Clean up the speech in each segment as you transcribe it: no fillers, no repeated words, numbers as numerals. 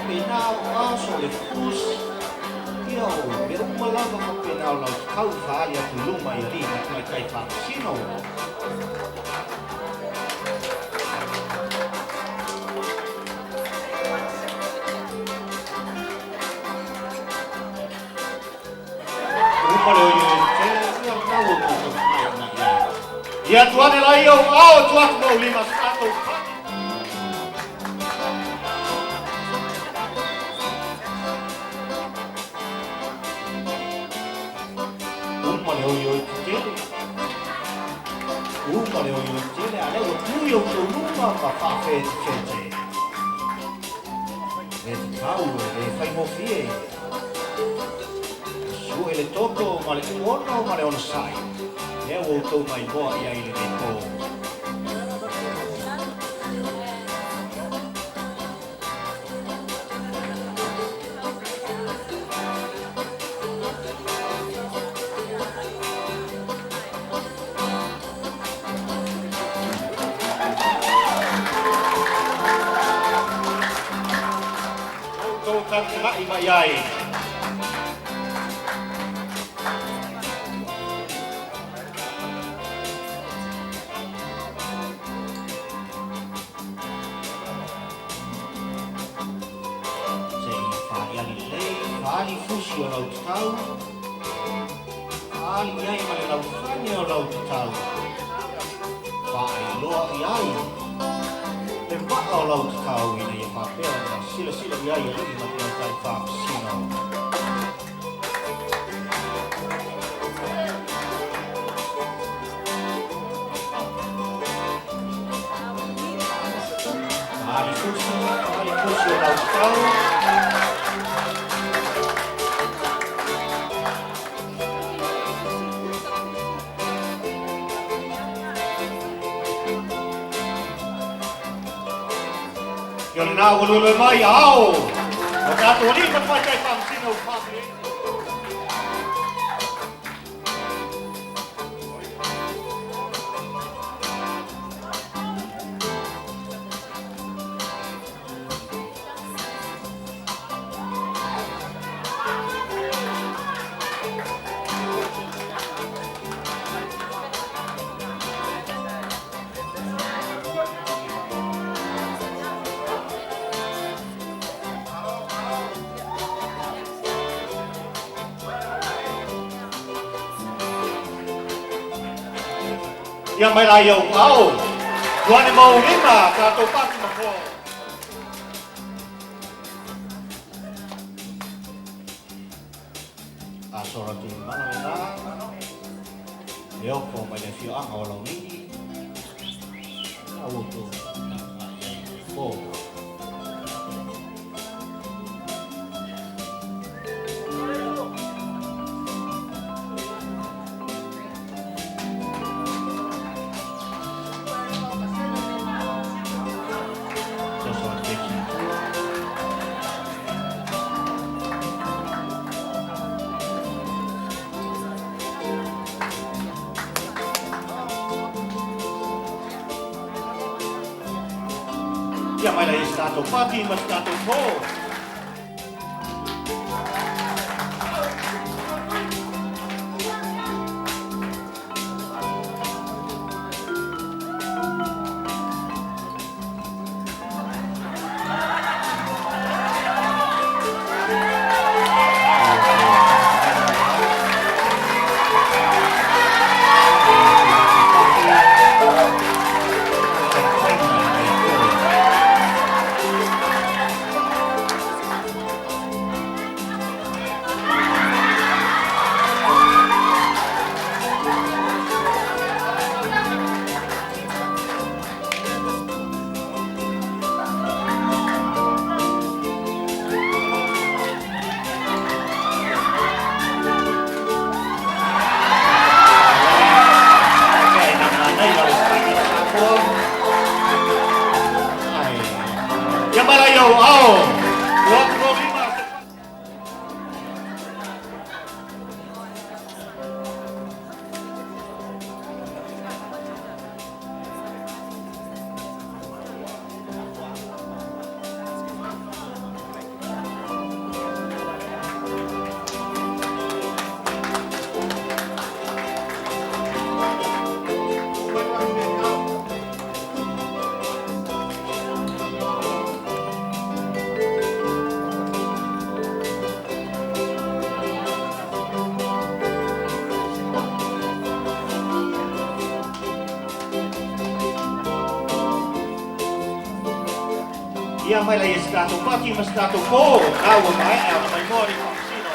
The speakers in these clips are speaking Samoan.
faapena o aso o le fusi, ia o mea uma lava faapena o lau tatau faaali atu i luma i alii ma tamaitai faamasino. Uma le oioi tele, ia lena ua outou taumafai agai i ai. Ia atu ane la ia ou ao atu atu ma ou lima se tatou pati. Uma le oioi tetele. Uma le oioi tetele, a lea ua tu i outou luma ma faafetefete. Le tatau e le faigofie. Sue le toto ma le ono ma le onosai. Lea ua outou maimoa i ai i lenei po. Outou tagatagai mai ai. Se i faaaliali lelei, faaali fusi o lau tatau, faaali i ai ma le laufane o lau tatau, faailoa i ai le vaa o lau tatau ina ia faapea ona silasila i ai alii ma tamaitai faamasino. Faaali fusi, faaali fusi o lau tatau. Ia lena ua luelue mai ao o tatou alii ma tamaitai faamasino ua faamalie. Ia mai la i ou ao, tuane ma ou lima, tatou pati ma po. Aso ratu i mana lena, e oko mai le afioaga o Laulii, na ua outou tagatagai i ai i le po. Soso atu e ki tua. Ia mai la i se tatou pati ma se tatou po. Ia mai la i ou ao, ua atu lou lima se Ia mai la ia se tatou pati ma se tatou po, na ua maea ona mai moa ni faamasino.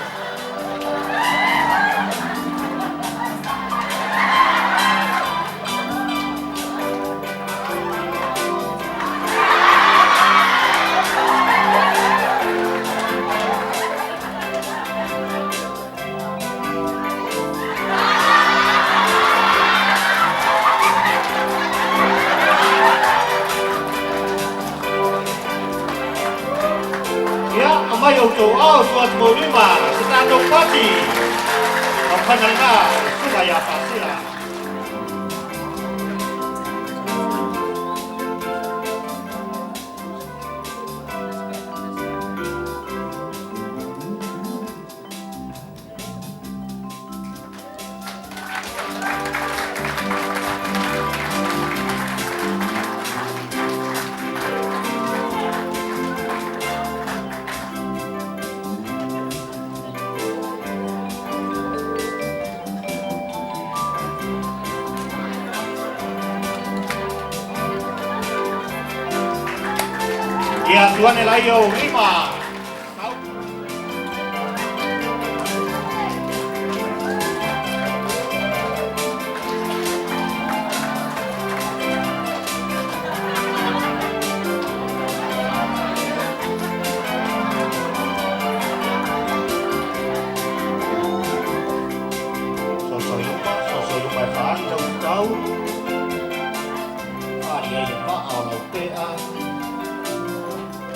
Ia, aumai outou ao suatumaulima se tatou pati. Mafana lena o le susuga ia Pasila. Ia tuane lai o lima. Soso i luma, soso i luma e whaali tau tau. Whaali ai le maa o lau pea.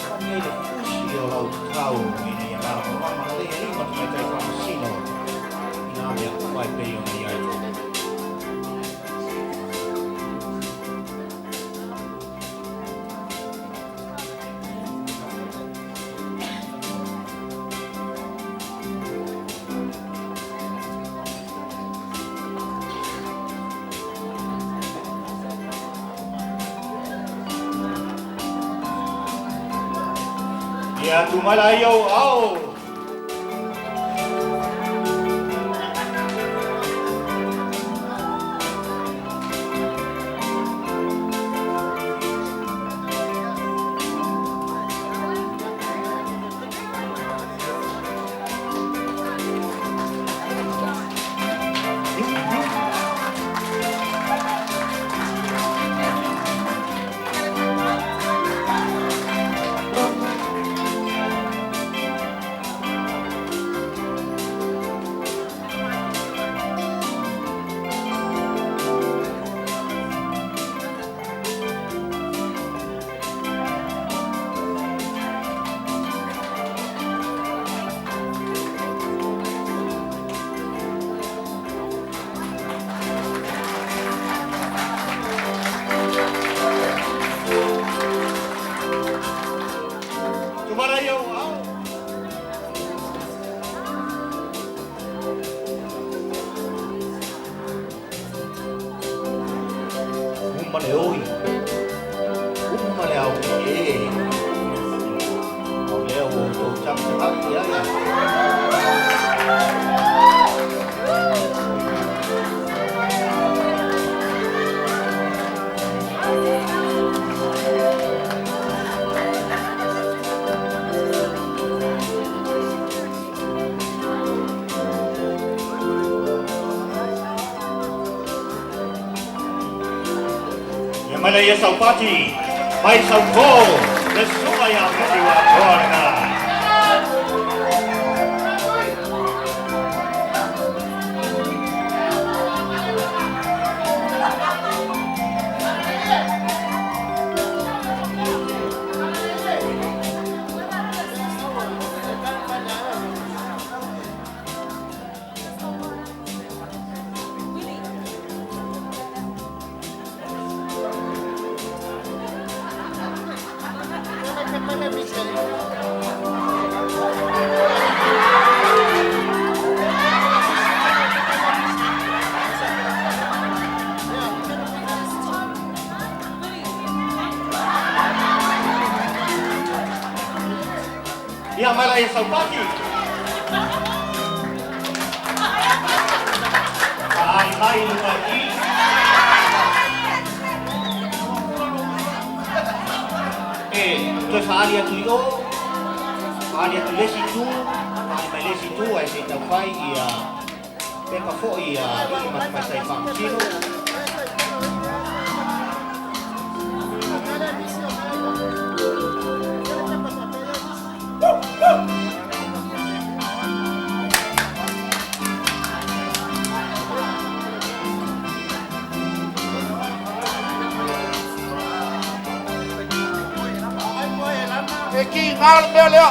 Whaali ai le fusi o lau tau. Ina ia mara mama le ai ma te maitai whamasino. Ina mea upai pei ona iai. Ia tu mai lai au au. Tu mai lai au au. Uma le oi. Uma le au e. O lea ua outou tagatagai ai. Ia mai lai ia saupati, mai saupo, le susuga ia Matiu atoa lena. Ia mai lai ia saupati. Ai mai luga i. E, toe Toe fa'ali atu i o, fa'ali atu le isi itu, fa'ali mai le isi itu ae se i taufai ia pepa fo'i a alii ma tamaitai faamasino. E ki ngā le mea lea.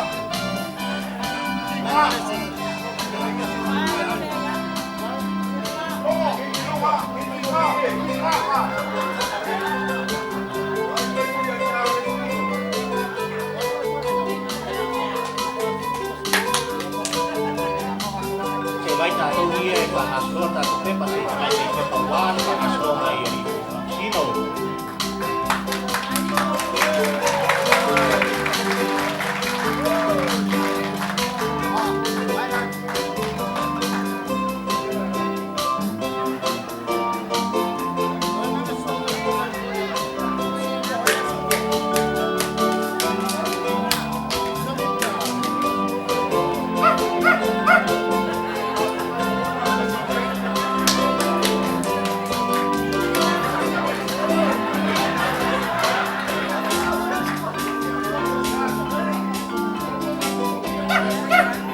Se vai tatou ia e faagasoloa tatou pepa se i tagai mai pepa uā le faagasoloa mai alii faamasino.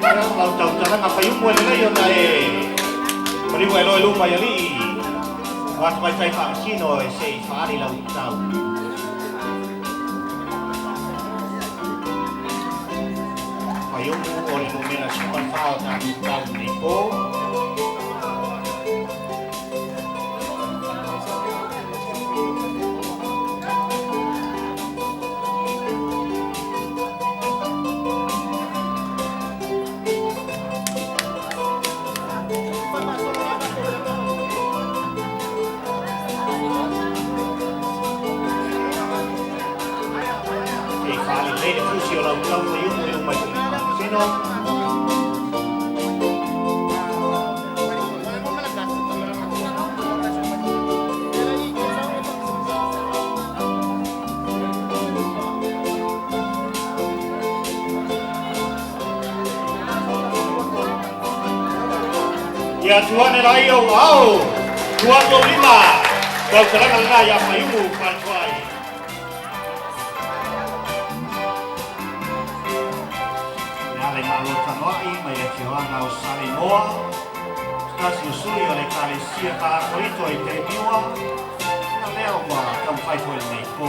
Ia lau tautalaga faiumu e lelei ona e maliu ai loa i luma i alii ma tamaitai faamasino e se i fa'ali lau tau. Faiumu o le numera 14 o tatou tau nei po. Se i fa'ali lelei le fusi o lau tau faiumu i luma i alii faamasino. Ia tuane lai au ao, tuatu lima, tautalaga lena ia Faiumu Faletoai. Le ala i malo tanoa'i mai le afioaga o Saleimoa, se tasi o sui o le Ekalesia Kalakoito i Telepiua, ia lea ua taumafai foi lenei po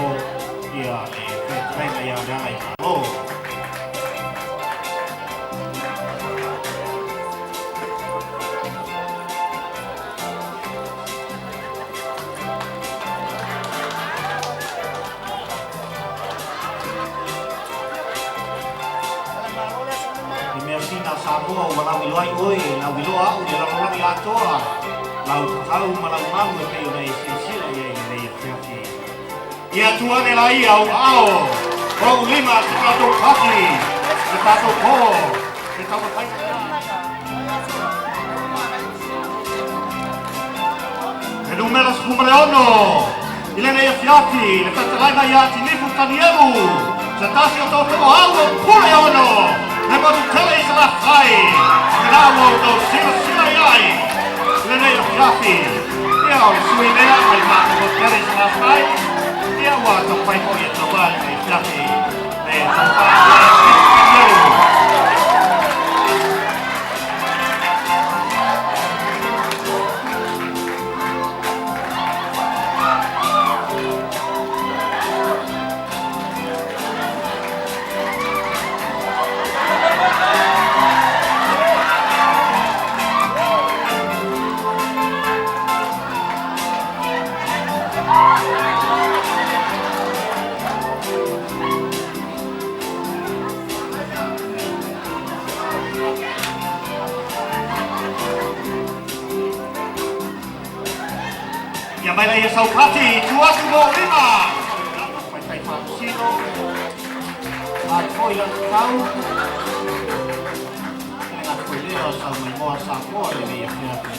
ia le fetalaiga ia Lealaimalo. I mea sina Samoa ua lauiloa ai oe, lauiloa a'u i le lalolagi atoa, lau tatau ma lau malu e pei ona e silasila i ai i lenei afiafi. Ia tuane laia au aao, ou lima se tatou pati, le tatou po, le taumafaiga lena. Le numera 16 i lenei afiafi, le fetalaiga ia Tinifu Tanielu, se tasi o tootoo au o Puleono, le motu tele i Salafai, lena ua outou silasila i ai i lenei afiafi. Ia o le sui lea mai matou motu tele i Salafai, ia ua taumafai foi e tauā i lenei afiafi le tofa ia Tinifu Tanielu. Ia mai laia Saupati, tu atu mo lima. Tamaitai faamasino, atu foi lau tatau. E le gata foi lea o Saumaimoa Samoa i lenei afiafi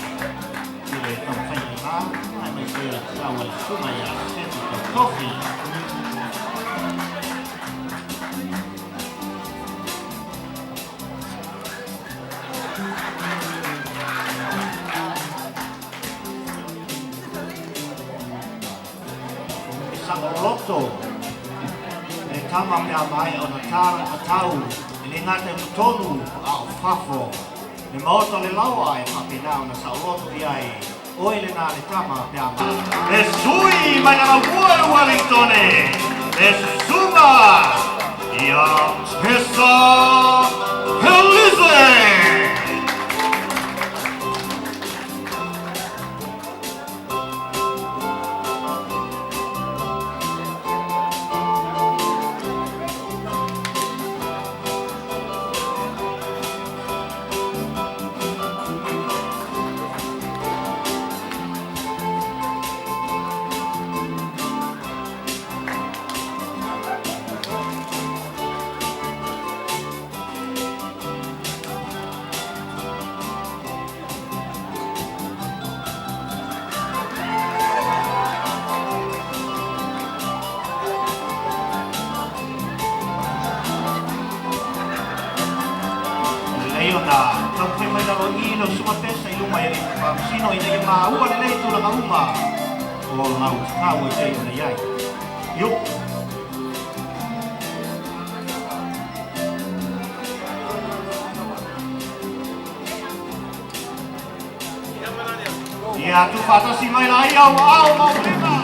i le taumafaiga lena, aemaise o le tatau a le susuga ia Setu Tautofi. agaga o loto. Le tama pe a maea ona ta le matau, e le gata i totonu a o fafo. Le maota o le laoa e faapena ona saoloto i ai, oe lena le tama pe a maea. Le sui mai le laumua i Uelintone, le susuga ia Tessa Pelize. Lelei ona taumafai mai lalo i i lau susuga Tessa i luma i alii faamasino ina ia maua lelei tulaga uma o lau tatau e pei ona i ai. Io. Ia tuufaatasi mai laia o aao ma o lima.